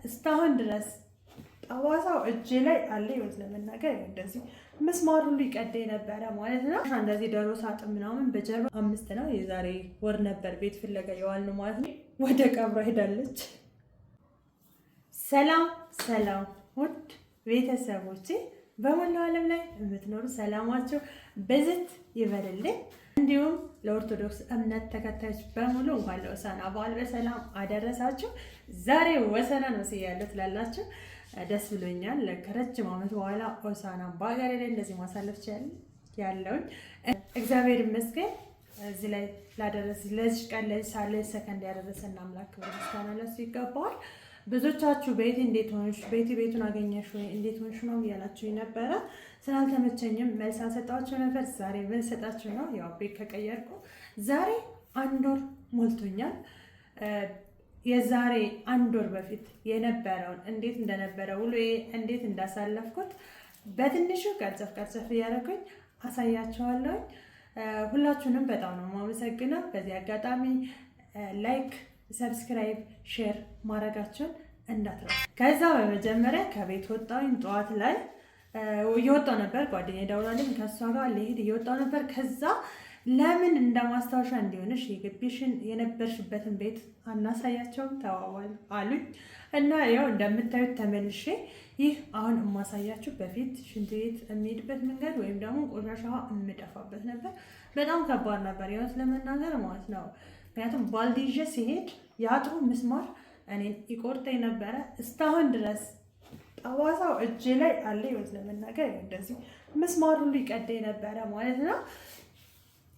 እስካሁን ድረስ ጠባሳው እጄ ላይ አለ። ይወት ለመናገር እንደዚህ ምስማር ሁሉ ይቀደኝ ነበረ ማለት ነው። እንደዚህ ዶሮ ሳጥን ምናምን በጀርባ 5 ነው። የዛሬ ወር ነበር ቤት ፍለጋ የዋልነው ማለት ነው። ወደ ቀብሯ ሄዳለች። ሰላም ሰላም ውድ ቤተሰቦቼ በመላው ዓለም ላይ የምትኖሩ ሰላማችሁ ብዝት ይበልልኝ። እንዲሁም ለኦርቶዶክስ እምነት ተከታዮች በሙሉ እንኳን ለሆሳዕና በዓል በሰላም አደረሳችሁ። ዛሬ ወሰና ነው ሲያለው ትላላችሁ፣ ደስ ብሎኛል። ከረጅም ዓመት በኋላ ሆሳዕናን በሀገሬ ላይ እንደዚህ ማሳለፍ ያለውኝ እግዚአብሔር ይመስገን። እዚህ ላይ ላደረስ ለዚህ ቀን ለዚህ ሳለ ሰከንድ ያደረሰን አምላክ ክብር ምስጋና ለእሱ ይገባዋል። ብዙዎቻችሁ ቤቲ እንዴት ሆንሽ፣ ቤቲ ቤቱን አገኘሽ ወይ እንዴት ሆንሽ ነው እያላችሁ ነበረ። ስላልተመቸኝም መልስ አልሰጣችሁ ነበር። ዛሬ መልስ ሰጣችሁ ነው። ያው ቤት ከቀየርኩ ዛሬ 1 ወር ሞልቶኛል። የዛሬ 1 ወር በፊት የነበረውን እንዴት እንደነበረ ውሎዬ እንዴት እንዳሳለፍኩት በትንሹ ቀርጸፍ ቀርጸፍ እያደረኩኝ አሳያችኋለሁኝ። ሁላችሁንም በጣም ነው የማመሰግነው። በዚህ አጋጣሚ like፣ subscribe፣ share ማድረጋችሁን እንዳትረሱ። ከዛ በመጀመሪያ ከቤት ወጣሁኝ። ጠዋት ላይ እየወጣሁ ነበር፣ ጓደኛዬ ደውላልኝ ከእሷ ጋር ልሄድ እየወጣሁ ነበር። ከዛ ለምን እንደ ማስታወሻ እንዲሆንሽ የግቢሽን የነበርሽበትን ቤት አናሳያቸውም ተባባሉ አሉኝ። እና ያው እንደምታዩት ተመልሼ ይህ አሁን የማሳያችሁ በፊት ሽንት ቤት የሚሄድበት መንገድ ወይም ደግሞ ቆሻሻ የምደፋበት ነበር። በጣም ከባድ ነበር የእውነት ለመናገር ማለት ነው። ምክንያቱም ባልዲ ይዤ ሲሄድ የአጥሩ ምስማር እኔን ይቆርጠኝ ነበረ። እስካሁን ድረስ ጠባሳው እጄ ላይ አለ። የእውነት ለመናገር እንደዚህ ምስማር ሁሉ ይቀደኝ ነበረ ማለት ነው።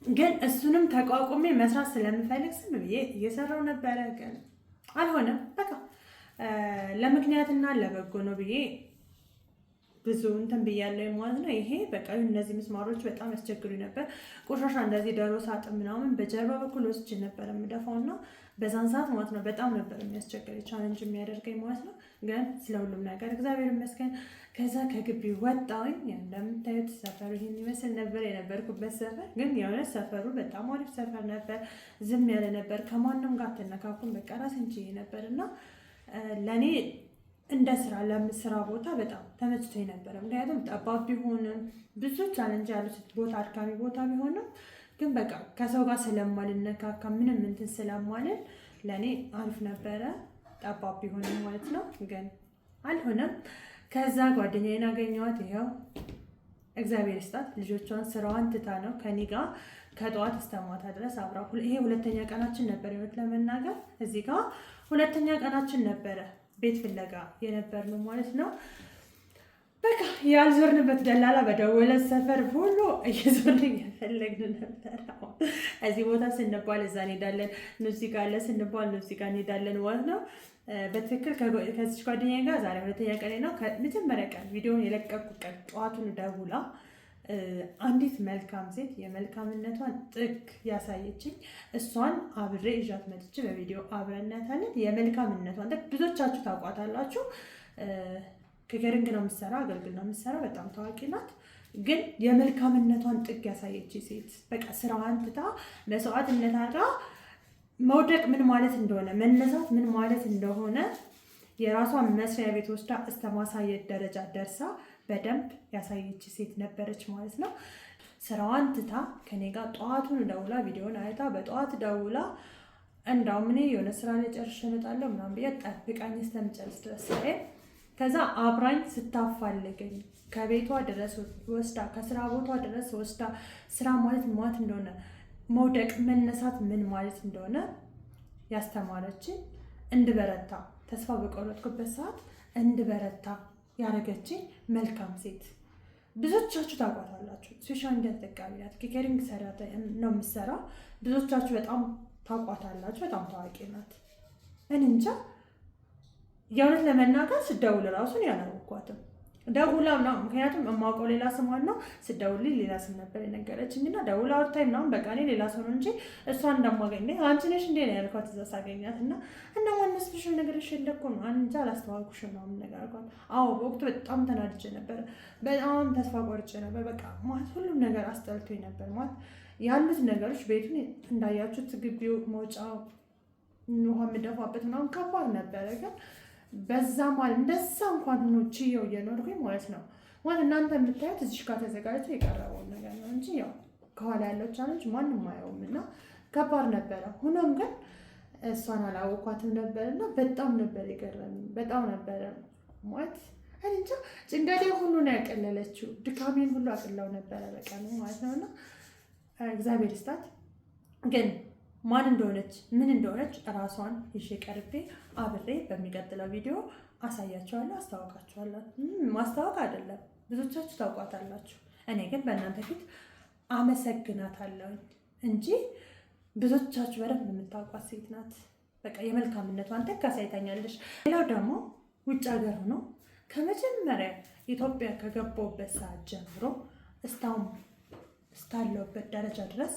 ግን እሱንም ተቋቁሜ መስራት ስለምፈልግ ስም ብዬ እየሰራው ነበረ። ግን አልሆነም። በቃ ለምክንያትና ለበጎ ነው ብዬ ብዙ እንትን ብያለሁ ማለት ነው። ይሄ በቃ እነዚህ ምስማሮች በጣም ያስቸግሩ ነበር። ቆሻሻ እንደዚህ ዶሮ ሳጥን ምናምን በጀርባ በኩል ወስጄ ነበር የምደፋው እና በዛን ሰዓት ማለት ነው በጣም ነበር የሚያስቸግረኝ challenge የሚያደርገኝ ማለት ነው። ግን ስለ ሁሉም ነገር እግዚአብሔር ይመስገን። ከዛ ከግቢ ወጣሁኝ። እንደምታዩት ሰፈሩ ይህን ይመስል ነበር የነበርኩበት ሰፈር። ግን የሆነ ሰፈሩ በጣም አሪፍ ሰፈር ነበር፣ ዝም ያለ ነበር፣ ከማንም ጋር አትነካኩም። በቃ ራሴን ችዬ ነበር እና ለእኔ እንደ ስራ ለስራ ቦታ በጣም ተመችቶኝ ነበረ። ምክንያቱም ጠባብ ቢሆንም ብዙ challenge ያሉት ቦታ አድካሚ ቦታ ቢሆንም ግን በቃ ከሰው ጋር ስለማልነካካ ምንም እንትን ስለማልል ለእኔ አሪፍ ነበረ፣ ጠባብ ቢሆንም ማለት ነው። ግን አልሆነም። ከዛ ጓደኛዬን አገኘኋት። ይኸው እግዚአብሔር ይስጣት። ልጆቿን ስራዋን ትታ ነው ከኔ ጋር ከጠዋት እስከ ማታ ድረስ አብራ። ይሄ ሁለተኛ ቀናችን ነበር፣ የእውነት ለመናገር እዚህ ጋር ሁለተኛ ቀናችን ነበረ ቤት ፍለጋ የነበርነው ማለት ነው። በቃ ያልዞርንበት ደላላ በደወለ ሰፈር ሁሉ እየዞርን እየፈለግን ነበር። እዚህ ቦታ ስንባል እዛ እንሄዳለን፣ እዚህ ጋር አለ ስንባል እዚህ ጋር እንሄዳለን ማለት ነው። በትክክል ከዚች ጓደኛዬ ጋር ዛሬ ሁለተኛ ቀኔ ነው። መጀመሪያ ቀን ቪዲዮን የለቀኩ ቀን ጠዋቱን ደውላ አንዲት መልካም ሴት የመልካምነቷን ጥግ ያሳየችኝ እሷን አብሬ ይዣት መጥቼ በቪዲዮ አብረን እናያታለን። የመልካምነቷን ጥግ ብዙዎቻችሁ ታውቋታላችሁ። catering ነው የምትሰራ፣ አገልግል ነው የምትሰራ፣ በጣም ታዋቂ ናት። ግን የመልካምነቷን ጥግ ያሳየች ሴት በቃ ስራዋን ትታ መስዋዕትነት አድርጋ መውደቅ ምን ማለት እንደሆነ መነሳት ምን ማለት እንደሆነ የራሷን መስሪያ ቤት ወስዳ እስከ ማሳየት ደረጃ ደርሳ በደንብ ያሳየች ሴት ነበረች ማለት ነው። ስራዋን ትታ ከኔ ጋር ጠዋቱን ደውላ ቪዲዮን አይታ በጠዋት ደውላ እንዳውም እኔ የሆነ ስራ ላይ ጨርሼ እመጣለሁ ምናምን ብዬ ጠብቃኝ እስከምጨርስ ድረስ ስራዬን ከዛ አብራኝ ስታፋልገኝ ከቤቷ ድረስ ወስዳ ከስራ ቦታ ድረስ ወስዳ ስራ ማለት ማለት እንደሆነ መውደቅ መነሳት ምን ማለት እንደሆነ ያስተማረችኝ እንድበረታ ተስፋ በቆረጥኩበት ሰዓት እንድበረታ ያደረገችኝ መልካም ሴት ብዙዎቻችሁ ታውቋታላችሁ። social media ተጠቃሚ ናት። catering ነው የምትሰራው። ብዙዎቻችሁ በጣም ታውቋታላችሁ። በጣም ታዋቂ ናት። እኔ እንጃ የእውነት ለመናገር ስደውል እራሱን ያላወኳትም ደውላ ምናምን፣ ምክንያቱም የማውቀው ሌላ ስሟን ነው። ስደውልልኝ ሌላ ስም ነበር የነገረችኝ እና ደውላ አውርታኝ ምናምን በቃ እኔ ሌላ ሰው ነው እንጂ እሷን እንደማገኝ አንቺ ነሽ እንዴ ነው ያልኳት እዛ ሳገኛት እና እና ማነስብሽ ነገርሽ የለ እኮ ነው እንጃ አላስተዋልኩሽም ምናምን ነገር አልኳት። አዎ በወቅቱ በጣም ተናድጄ ነበር። በጣም ተስፋ ቆርጬ ነበር። በቃ ማለት ሁሉም ነገር አስጠልቶኝ ነበር። ማለት ያሉት ነገሮች ቤቱን እንዳያችሁት ግቢው መውጫ ውሃ የምደፋበት ምናምን ከባድ ነበረ። ግን በዛ ማለት እንደዛ እንኳን ሆኖ ችየው እየኖርኩኝ ማለት ነው። ማለት እናንተ የምታዩት እዚሽ ጋር ተዘጋጅቶ የቀረበውን ነገር ነው እንጂ ያው ከኋላ ያለው challenge ማንም አየውም እና ከባድ ነበረ። ሆኖም ግን እሷን አላወኳትም ነበር እና በጣም ነበር የገረመኝ። በጣም ነበረ ማለት እኔ እንጃ ጭንቀቴ ሁሉ ነው ያቀለለችው። ድካሜን ሁሉ አቅላው ነበረ በቀኑ ማለት ነው። እና እግዚአብሔር ይስጣት። ግን ማን እንደሆነች ምን እንደሆነች እራሷን ይዤ ቀርቤ አብሬ በሚቀጥለው ቪዲዮ አሳያቸዋለሁ፣ አስታወቃቸዋለሁ። ማስታወቅ አይደለም ብዙዎቻችሁ ታውቋታላችሁ። እኔ ግን በእናንተ ፊት አመሰግናታለሁ እንጂ ብዙዎቻችሁ በደንብ የምታውቋት ሴት ናት። በቃ የመልካምነቷን ጥግ አሳይታኛለች። ሌላው ደግሞ ውጭ ሀገር ሆኖ ከመጀመሪያ ኢትዮጵያ ከገባሁበት ሰዓት ጀምሮ እስካሁን እስካለሁበት ደረጃ ድረስ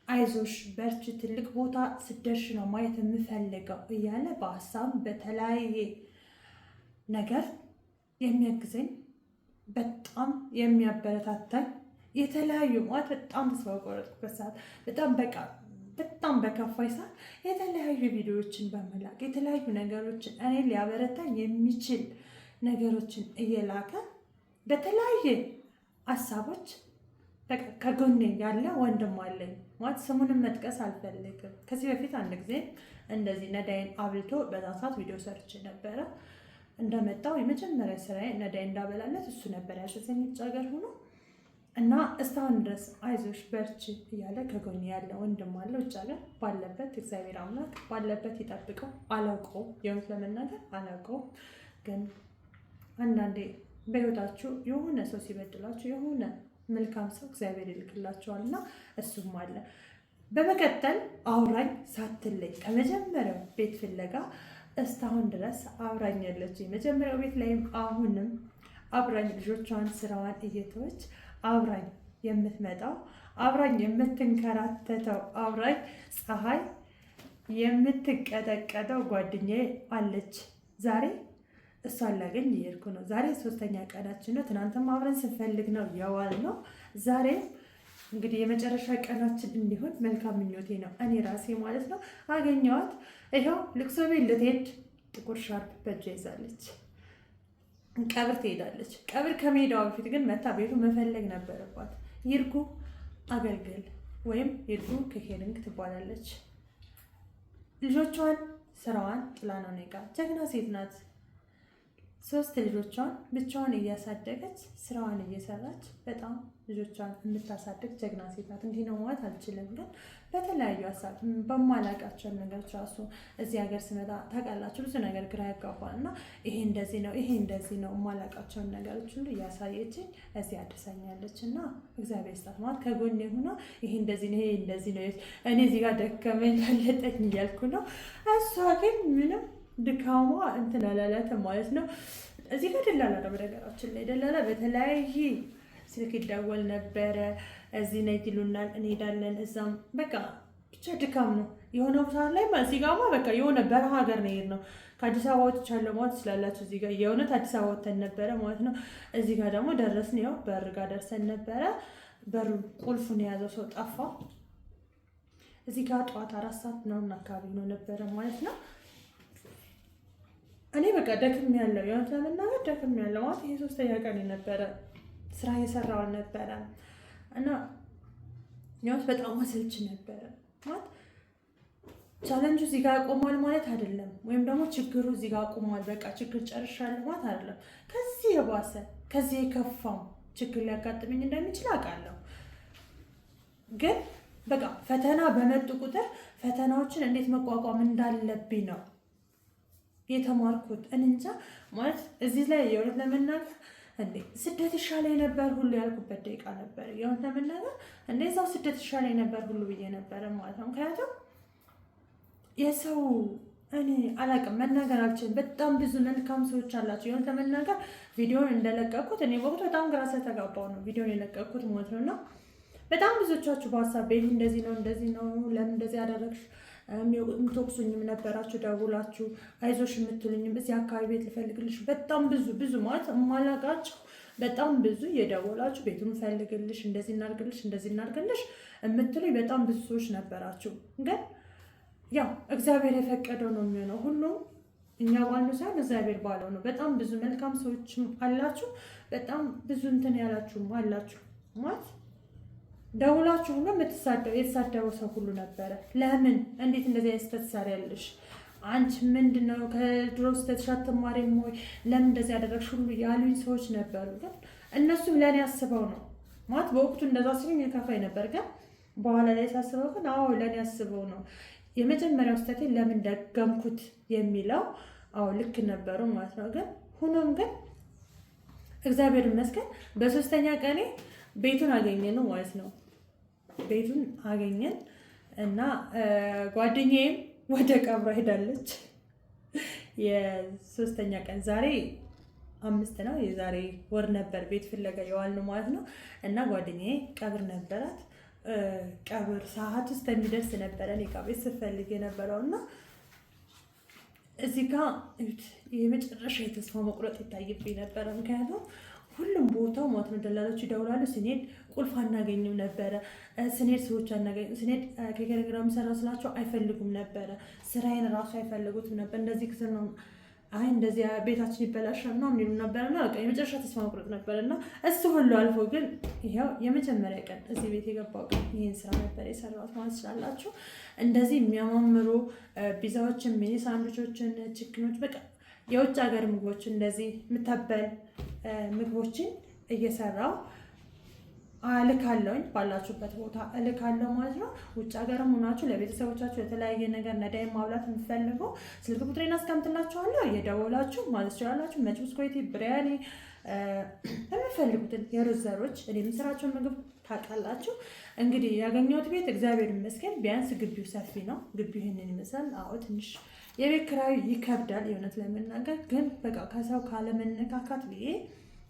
አይዞሽ በርቺ፣ ትልቅ ቦታ ስደርሽ ነው ማየት የምፈልገው እያለ በሀሳብ በተለያየ ነገር የሚያግዘኝ በጣም የሚያበረታታኝ የተለያዩ ማለት በጣም ተስፋ በቆረጥኩበት ሰዓት በጣም በቃ በጣም በከፋኝ ሰዓት የተለያዩ ቪዲዮዎችን በመላክ የተለያዩ ነገሮችን እኔ ሊያበረታኝ የሚችል ነገሮችን እየላከ በተለያየ ሀሳቦች ከጎኔ ያለ ወንድም አለኝ። ማለት ስሙንም መጥቀስ አልፈልግም። ከዚህ በፊት አንድ ጊዜ እንደዚህ ነዳይን አብልቶ በዛ ሰዓት ቪዲዮ ሰርቼ ነበረ። እንደመጣው የመጀመሪያ ስራዬ ነዳይ እንዳበላለት እሱ ነበር ያዘዘኝ ውጭ ሀገር ሆኖ እና እስካሁን ድረስ አይዞሽ በርቺ እያለ ከጎኔ ያለ ወንድም አለ ውጭ ሀገር ባለበት እግዚአብሔር አምላክ ባለበት ይጠብቀው። አላውቀውም፣ የእውነት ለመናገር አላውቀውም። ግን አንዳንዴ በህይወታችሁ የሆነ ሰው ሲበድላችሁ የሆነ መልካም ሰው እግዚአብሔር ይልክላቸዋል እና እሱም አለ። በመቀጠል አውራኝ ሳትለይ ከመጀመሪያው ቤት ፍለጋ እስካሁን ድረስ አብራኝ ያለች የመጀመሪያው ቤት ላይም አሁንም አብራኝ ልጆቿን ስራዋን እየተወች አብራኝ የምትመጣው አብራኝ የምትንከራተተው አብራኝ ፀሐይ የምትቀጠቀጠው ጓደኛዬ አለች። ዛሬ እሷን ላገኝ እየሄድኩ ነው። ዛሬ ሶስተኛ ቀናችን ነው። ትናንትም አብረን ስንፈልግ ነው የዋልነው። ዛሬም እንግዲህ የመጨረሻ ቀናችን እንዲሆን መልካም ምኞቴ ነው። እኔ ራሴ ማለት ነው። አገኘዋት። ይኸው ልቅሶ ቤት ልትሄድ ጥቁር ሻርፕ በእጇ ይዛለች። ቀብር ትሄዳለች። ቀብር ከመሄዷ በፊት ግን መታ ቤቱ መፈለግ ነበረባት። ይርጉ አገልግል ወይም ይርጉ ከኬሪንግ ትባላለች። ልጆቿን ስራዋን ጥላ ነው እኔ ጋ። ጀግና ሴት ናት። ሶስት ልጆቿን ብቻዋን እያሳደገች ስራዋን እየሰራች በጣም ልጆቿን የምታሳድግ ጀግና ሴት ናት። እንዲህ ነው ማለት አልችልም፣ ግን በተለያዩ ሀሳብ በማላውቃቸው ነገሮች ራሱ እዚህ ሀገር ስመጣ ታውቃላችሁ ብዙ ነገር ግራ ያጋባል እና ይሄ እንደዚህ ነው፣ ይሄ እንደዚህ ነው የማላውቃቸውን ነገሮች ሁሉ እያሳየችኝ እዚህ አድርሳኛለች እና እግዚአብሔር ይስጣት። ማለት ከጎኔ ሆና ይሄ እንደዚህ ነው፣ ይሄ እንደዚህ ነው፣ እኔ እዚህ ጋር ደከመኝ ላለጠኝ እያልኩ ነው። እሷ ግን ምንም ድካሟ እንትን አላላትም ማለት ነው። እዚህ ጋር ደላላ ነው። በነገራችን ላይ ደላላ በተለያየ ስልክ ይደወል ነበረ። እዚህ ነይ ይሉናል፣ እንሄዳለን። እዛም በቃ ብቻ ድካም ነው። የሆነ ቦታ ላይ እዚህ ጋማ በቃ የሆነ በረሃ ሀገር ነው የሄድነው። ከአዲስ አበባ ወጥቻለሁ ማለት ትችላላችሁ። እዚህ ጋር የእውነት አዲስ አበባ ወጥተን ነበረ ማለት ነው። እዚህ ጋር ደግሞ ደረስን። ያው በር ጋር ደርሰን ነበረ። በሩ ቁልፉን የያዘው ሰው ጠፋ። እዚህ ጋር ጠዋት 4 ሰዓት ምናምን አካባቢ ነው ነበረ ማለት ነው። እኔ በቃ ደክም ያለው የእውነት ለመናገር ደክም ያለው ማለት ይሄ ሶስተኛ ቀን የነበረ ስራ እየሰራው አልነበረ እና ያው በጣም አሰልች ነበረ። ማለት ቻለንጁ እዚህ ጋር ቆሟል ማለት አይደለም፣ ወይም ደግሞ ችግሩ እዚህ ጋር ቆሟል በቃ ችግር ጨርሻለሁ ማለት አይደለም። ከዚህ የባሰ ከዚህ የከፋም ችግር ሊያጋጥመኝ እንደሚችል አውቃለሁ። ግን በቃ ፈተና በመጡ ቁጥር ፈተናዎችን እንዴት መቋቋም እንዳለብኝ ነው የተማርኩት። እንጃ ማለት እዚህ ላይ የእውነት ለመናገር እንዴ ስደት ይሻለኝ ነበር ሁሉ ያልኩበት ደቂቃ ነበር። የእውነት ለመናገር እንዴ እዛው ስደት ይሻለኝ ነበር ሁሉ ብዬ ነበረ ማለት ነው። ምክንያቱም የሰው እኔ አላውቅም፣ መናገር አልችልም። በጣም ብዙ መልካም ሰዎች አላቸው። የእውነት ለመናገር ቪዲዮን እንደለቀኩት እኔ በወቅቱ በጣም ግራ ስለተጋባሁ ነው ቪዲዮን የለቀኩት ማለት ነው። እና በጣም ብዙዎቻችሁ በሀሳብ ቤት እንደዚህ ነው እንደዚህ ነው ለምን እንደዚህ ያደረግሽ የምትወቅሱኝም ነበራችሁ፣ ደውላችሁ አይዞሽ የምትሉኝም እዚህ አካባቢ ቤት ልፈልግልሽ በጣም ብዙ ብዙ ማለት የማላውቃቸው በጣም ብዙ እየደወላችሁ ቤቱን ፈልግልሽ፣ እንደዚህ እናድርግልሽ፣ እንደዚህ እናድርግልሽ የምትሉኝ በጣም ብዙ ሰዎች ነበራችሁ። ግን ያው እግዚአብሔር የፈቀደው ነው የሚሆነው። ሁሉም እኛ ባልነው ሳይሆን እግዚአብሔር ባለው ነው። በጣም ብዙ መልካም ሰዎችም አላችሁ፣ በጣም ብዙ እንትን ያላችሁም አላችሁ። ማለት ደውላችሁ ሁሉ የተሳደበው ሰው ሁሉ ነበረ። ለምን እንዴት እንደዚህ አይነት ስህተት ትሰሪያለሽ? አንቺ ምንድን ነው ከድሮ ስህተትሽ አትማሪም ወይ? ለምን እንደዚህ ያደረግሽ ሁሉ ያሉኝ ሰዎች ነበሩ። ግን እነሱም ለእኔ አስበው ነው። ማለት በወቅቱ እንደዛ ሲሉኝ የከፋኝ ነበር። ግን በኋላ ላይ ሳስበው ግን አዎ ለእኔ አስበው ነው። የመጀመሪያው ስህተቴ ለምን ደገምኩት የሚለው አዎ ልክ ነበሩ ማለት ነው። ግን ሆኖም ግን እግዚአብሔር ይመስገን በሶስተኛ ቀኔ ቤቱን አገኘን ነው ማለት ነው። ቤቱን አገኘን እና ጓደኛዬም ወደ ቀብሯ ሄዳለች። የሶስተኛ ቀን ዛሬ 5 ነው። የዛሬ ወር ነበር ቤት ፍለጋ የዋልነው ማለት ነው። እና ጓደኛዬ ቀብር ነበራት። ቀብር ሰዓት ውስጥ የሚደርስ ነበረ እኔ ዕቃ ቤት ስፈልግ የነበረው። እና እዚህ ጋ የመጨረሻ የተስፋ መቁረጥ ይታይብኝ ነበረ። ምክንያቱም ሁሉም ቦታው ማለት ነው ደላሎች ይደውላሉ። ስንሄድ ቁልፍ አናገኝም ነበረ። ስንሄድ ሰዎች አናገኝም። ስንሄድ ከቴሌግራም ሰራ ስላቸው አይፈልጉም ነበረ። ስራዬን ራሱ አይፈልጉትም ነበር። እንደዚህ ክስል ነው፣ አይ እንደዚህ ቤታችን ይበላሻል ምናምን ይሉ ነበር። እና በቃ የመጨረሻ ተስፋ መቁረጥ ነበር። እና እሱ ሁሉ አልፎ ግን ይኸው የመጀመሪያ ቀን እዚህ ቤት የገባው ቀን ይህን ስራ ነበር የሰራሁት ማለት ትችላላችሁ። እንደዚህ የሚያማምሩ ፒዛዎችን፣ mini ሳንድዊቾችን፣ chicken ኦች፣ በቃ የውጭ ሀገር ምግቦች እንደዚህ የምታበል ምግቦችን እየሰራው እልካለሁኝ። ባላችሁበት ቦታ እልካለሁ ማለት ነው። ውጭ ሀገርም ሆናችሁ ለቤተሰቦቻችሁ የተለያየ ነገር ነዳይ ማብላት የምትፈልጉ ስልክ ቁጥሬን አስቀምጥላችኋለሁ። እየደወላችሁ ማለት ትችላላችሁ። መችቡስ፣ ኩዌቲ፣ ብሪያኒ የምትፈልጉትን የሩዝ ዘሮች እኔ የምሰራቸውን ምግብ ታውቃላችሁ። እንግዲህ ያገኘሁት ቤት እግዚአብሔር ይመስገን ቢያንስ ግቢው ሰፊ ነው። ግቢው ይህንን ይመስላል። አዎ ትንሽ የቤት ኪራዩ ይከብዳል የእውነት ለመናገር፣ ግን በቃ ከሰው ካለመነካካት ብዬ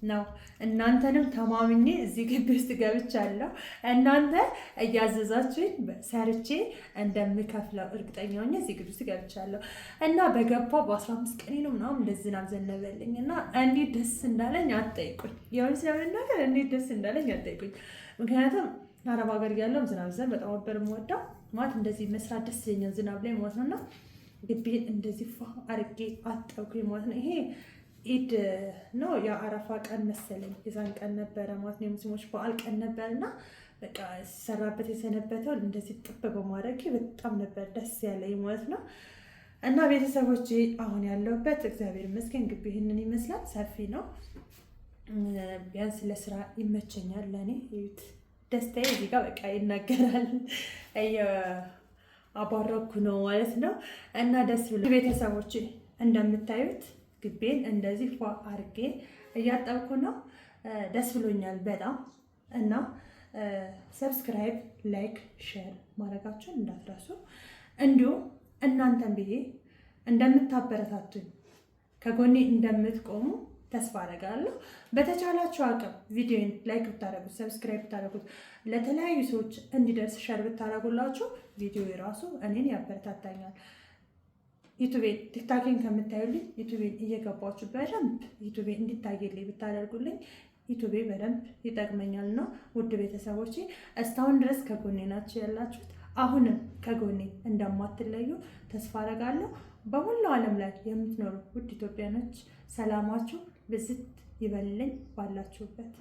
ነው። እናንተንም ተማምኜ እዚህ ግቢ ውስጥ ገብቻለሁ። እናንተ እያዘዛችሁኝ ሰርቼ እንደምከፍለው እርግጠኛ ሆኜ እዚህ ግቢ ውስጥ ገብቻለሁ። እና በገባው በ15 ቀኔ ነው ምናምን እንደዚህ ዝናብ ዘነበልኝ እና እንዴት ደስ እንዳለኝ አትጠይቁኝ። የእውነት ለመናገር እንዴት ደስ እንዳለኝ አትጠይቁኝ። ምክንያቱም አረብ ሀገር እያለሁ ዝናብ ዘንብ በጣም ነበር የምወደው። ማለት እንደዚህ መስራት ደስ ይለኛል ዝናብ ላይ ማለት ነው። እና ግቢን እንደዚህ ፏ አድርጌ አጠብኩኝ ማለት ነው። ይሄ ኢድ ነው የአረፋ ቀን መሰለኝ፣ የዛን ቀን ነበረ ማለት ነው። የሙስሊሞች በዓል ቀን ነበር። እና በቃ ሲሰራበት የሰነበተውን እንደዚህ ጥብ በማድረግ በጣም ነበር ደስ ያለኝ ማለት ነው። እና ቤተሰቦች አሁን ያለሁበት እግዚአብሔር ይመስገን ግቢ ይህንን ይመስላል። ሰፊ ነው። ቢያንስ ለስራ ይመቸኛል። ለእኔ እዩት፣ ደስታዬ እዚህ ጋር በቃ ይናገራል። አባረኩ ነው ማለት ነው። እና ደስ ብሎ ቤተሰቦች እንደምታዩት ግቤን እንደዚህ ፏ አርጌ እያጠብኩ ነው። ደስ ብሎኛል በጣም። እና subscribe፣ like፣ share ማድረጋችሁን እንዳትረሱ። እንዲሁም እናንተን ብዬ እንደምታበረታቱኝ ከጎኔ እንደምትቆሙ ተስፋ አደርጋለሁ። በተቻላችሁ አቅም ቪዲዮን like ብታደረጉት፣ subscribe ብታደረጉት፣ ለተለያዩ ሰዎች እንዲደርስ share ብታደረጉላችሁ ቪዲዮ የራሱ እኔን ያበረታታኛል። ዩቱቤን ቲክታኬን ከምታዩልኝ ዩቱቤን እየገባችሁ በደንብ ዩቱቤ እንዲታየልኝ ብታደርጉልኝ ዩቱቤ በደንብ ይጠቅመኛል። ነው ውድ ቤተሰቦቼ እስካሁን ድረስ ከጎኔ ናቸው ያላችሁት፣ አሁንም ከጎኔ እንደማትለዩ ተስፋ አደርጋለሁ። በሙላው ዓለም ላይ የምትኖሩ ውድ ኢትዮጵያኖች ሰላማችሁ ብዝት ይበልልኝ ባላችሁበት።